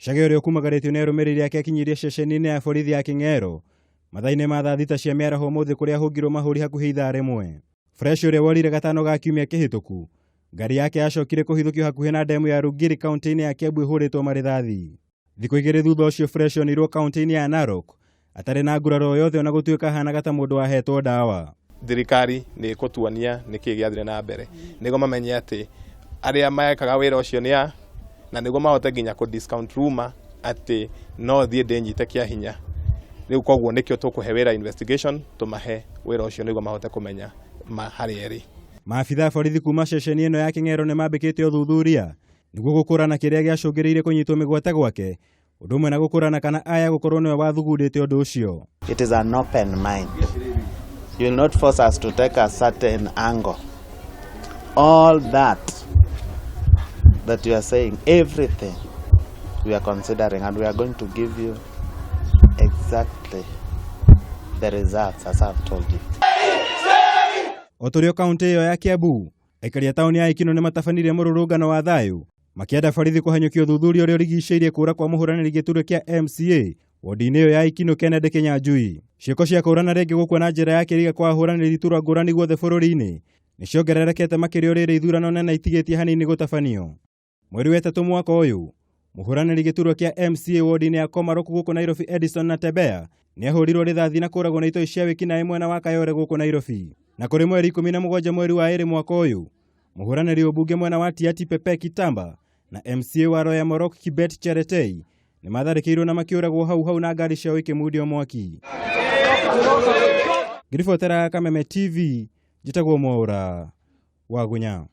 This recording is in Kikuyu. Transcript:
Chege ũrĩa ũkumagarĩtio nĩ arũmĩrĩri ake akinyirie ceceni-inĩ ya borithi ya Kĩng'ero mathaa-inĩ ma thaa 6 cia mĩaraho ũmũthĩ kũrĩa ahũngirwo mahũri hakuhĩ ithaa rĩmwe. Fresh ũrĩa worire gatano ga kiumia kĩhĩtũku, ngari yake yacokire kũhithũkio hakuhĩ na ndemu ya Rungiri kaunti-inĩ ya Kiambu ĩhũrĩtwo marĩthathi. Thikũ 2 thutha ũcio Fresh onirwo kaunti-inĩ ya Narok atarĩ na nguraro o yothe ona gũtuĩka ahanaga ta mũndũ wahetwo ndawa. Thirikari nĩ ĩkũtuonia nĩkĩ gĩathire na mbere nĩguo mamenye atĩ arĩa mekaga wĩra ũcio nĩ a na nĩguo mahote nginya kũ discount rumor atĩ no thiĩ ndĩnyite kĩa hinya. Rĩu koguo nĩkĩo tũkũhe wĩra investigation tũmahe wĩra ũcio nĩguo mahote kũmenya ma harĩa ĩrĩ. Maabitha a borithi kuma ceceni ĩno ya Kĩng'ero nĩ mambĩkĩte ũthuthuria nĩguo gũkũrana kĩrĩa gĩacũngĩrĩirie kũnyitwo mĩgwate gwake, ũndũ ũmwe na gũkũrana kana aya gũkorwo nĩwe wathugundĩte ũndũ ũcio. It is an open mind. You will not force us to take a certain angle. All that you are saying, everything we are considering, and we are going to give you exactly the results as I've told you. O tũrĩ o kaunti ĩyo ya Kiambu, aikari a taũni ya Ikino nĩ matabanirie mũrũrũngano wa thayũ makĩenda borithi kũhanyũkia ũthuthuria ũrĩa ũrigicĩirie kũũra kwa mũhũranĩri gĩturwa kĩa MCA wodi-inĩ ĩyo ya Ikino Kennedy Kinyanjui. Ciĩko cia kũũrana rĩngĩ gũkua na njĩra ya kĩriga kwa ahũranĩri iturwa ngũrani guothe bũrũri-inĩ nĩ ciongererekete makĩria rĩrĩ ithurano nene itigĩtie hanini gũtabanio. Mweri wa 3 mwaka ũyũ, mũhũranĩri gĩturwa kĩa MCA wodi-inĩ ya Komarok gũkũ Nairobi Edison Natembea nĩ ahũrirwo rithathi na kũragwo na itoi cia wĩkinaĩ mwena wa Kayore gũkũ Nairobi. Na kũrĩ mweri 17 mweri wa 2 mwaka ũyũ, mũhũranĩri ũmbunge mwena wa Tiaty Pepe Kitamba na MCA wa Loiyamorock Kibet Cheretei nĩ matharĩkĩirwo na makĩũragwo hau hau na ngari ciao ikĩmundio mwaki. Ngĩribotera Kameme TV, njĩtagwo Mwaũra Wagunya.